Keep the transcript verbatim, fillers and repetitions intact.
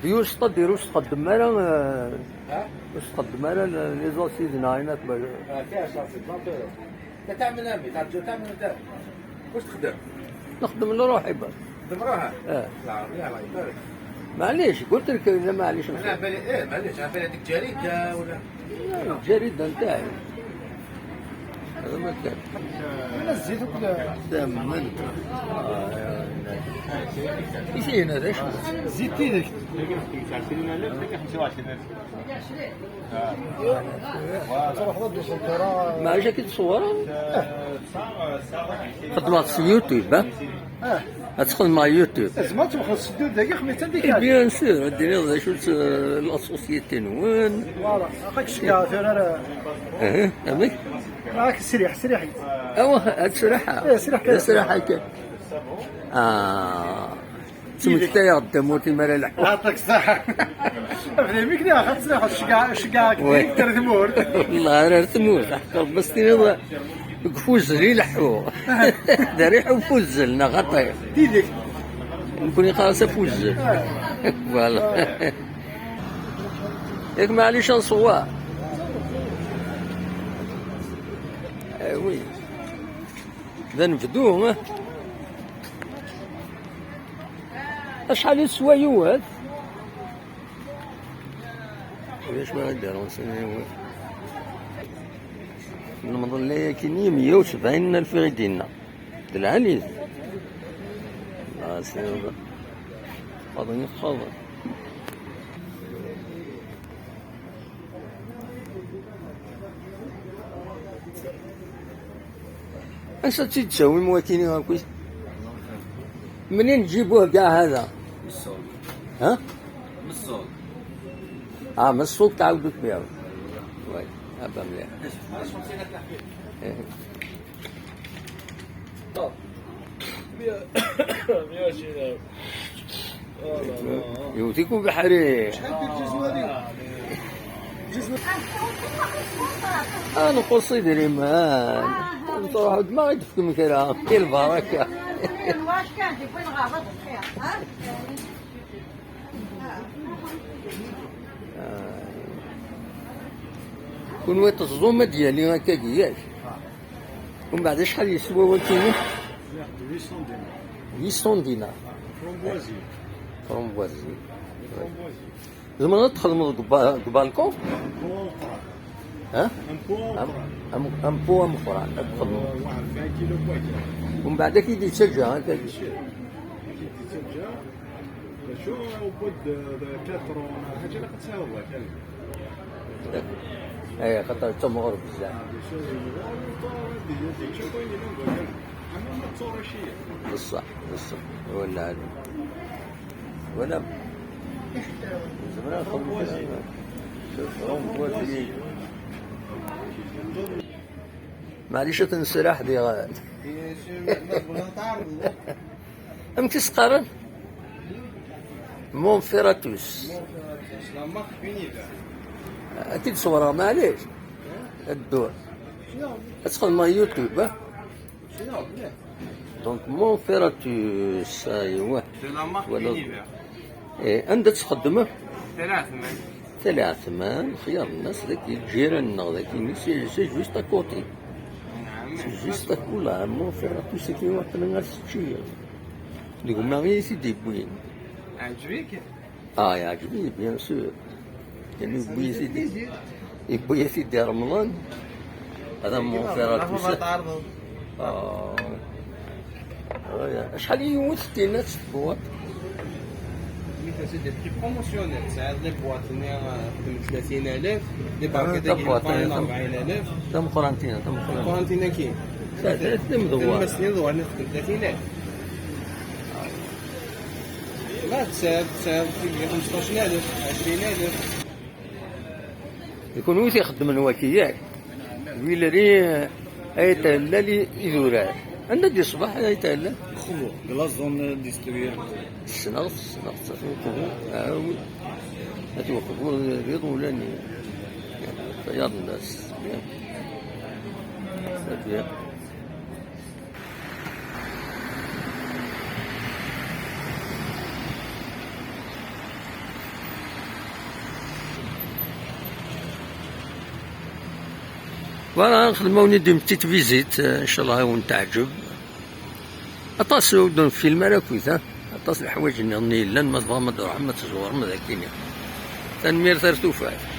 Yus, c'est-à-dire, ur s-txeddem ara, eh, ur s-txeddem ara l-, les assises neɣ ayen akk. Ah, tiens, ça, c'est vingt euros. T'as terminé, mais t'as déjà terminé, t'as. Ur s-txeddem? Nexdem lruḥ, iban. Txeddem ruḥ? Eh. La, la, la, ibarak. Maɛlic, قلت لك لا، maɛlic. Ala, bali, eh, maɛlic, ala, bali هذيك جريدة ولا؟ لا، الجريدة نتاعي. هذا ما كان. من الزيت وكذا. تمام. آه، يا ولد. ايش هنا ذا؟ زيت تيدك. تروح ضد السنتورة. ما عادش كي تصور؟ خدمة في يوتيوب، ها؟ اه. غتخدم مع يوتيوب. زعما تبغى السدود داك خميت هذيك. اي، بيان سور، ديري هذا شو ت-، لا سوسيتي نون. فوالا، هاكا تشكى ثاني راه. اها، امي. راك سريح، سريح. اوا، هاد سريحة. ايه، سريح كاين. سريحة كاين. اه. تمشي يا غدا موتي مال الحوت. يعطيك الصحة. فهمك لي، خاص ناخذ شكا، شكا وي. كثير ترثمور. والله راه رثمور، حق ربي ستيني. قفوز لي لحو. داري حو فوزلنا غطي. ديدك. نكون خلاص فوزل. فوالا. ياك معليش نصور. آه، وي. ذا نبدو، ها؟ أشحال يسوى يوات؟ علاش ما غيديرونسيني هو؟ المظلة كاين مية وسبعين ألف غيدينا. د العالي. آه، سي هذا. فاضي يتفاضل. اش تسوي مواكيني هاكوي؟ منين تجيبوه كاع هذا؟ من السوق. ها؟ من السوق. اه، من السوق تعاودوا تبيعوا. وي، هذا مليح. إيه. يوتيكو بحري. شحال دير جزمة هذه؟ جزمة. انا قصي دري مان. تروح ما غيدفك من كرا. كي البركة. واش كان تكون غابة الخير، ها؟ آه. كون ويت الزومة ديالي هكا كياش. ومن بعد شحال يسوى وكيلو؟ huit cents دينار. huit cents دينار. Framboisier. Framboisier. Framboisier. زعما تخدم الكبا-، الكبالكو؟ ها؟ أم، أم، أم بو أم أخرى. تخدم. ومن بعد كي يدي تسجى، ها، كي يدي تسجى. شو بود كاترون، حاجة اللي قد سهل الله كان. ايه، خاطر تم غرب بزاف. بصح، بصح. ولا هذا. ولا زمان خمسة. شوف، هم موافقين. معليش تنسرح دي غا. أم تسقرن؟ مونفيراتوس. أكيد صورة، معليش. الدور. أدخل مع يوتيوب، ها؟ دونك مونفيراتوس، أيوه. De la marque ولا Univers. إيه، أنت تخدمه؟ ثلاث من. ثلاث من، خيار الناس ذاك الجيران، ذاك سي، سي جوست أكوتي. نعم. سي جوست أكولا، مونفيراتوس كي وقت من الناس تشير. ديك ما غير سيدي بوين. عجبك؟ اه، يعجبني، بيان سور. كان يبوي سيدي، يبوي سيدي رمضان. هذا مون فير ا تو سا. اه. آه، يا. شحال يوت ستينات في البواط؟ سميتها سيدي، بروموسيونيل، سعر لي بواط هنا خدمت ثلاثين ألف، لي آه، باكيت تا بواط، كاين آه، تا أربعين ألف. تا مقرانتينا، تا مقرانتينا. مقرانتينا كاين. ثلاثة، ثلاثة مدوار. ثلاث سنين دوار نخدم ثلاثين ألف. لا، تسعة، تسعة، خمسطاش ألف، عشرين ألف. يكون وين يخدم الوكيل، ياك؟ ويلري، أي تهلا لي يدورا. عندنا دي صباح، أي تهلا. خو، لا زون ديستريير. السنة، السنة، السنة، آه، وي. هاتي وقفوا البيض ولا ني-، يا الناس. صافي. Voilà, nxedm-awen-id une petite visite, euh, inchallah ad wen-teɛǧeb. Aṭas ur d-nfilm ara akkit, ha? Aṭas n leḥwayeǧ nniḍen i yellan, ma tebɣam ad d-truḥem ad tẓewrem d akkin. Tanemmirt ar tufat.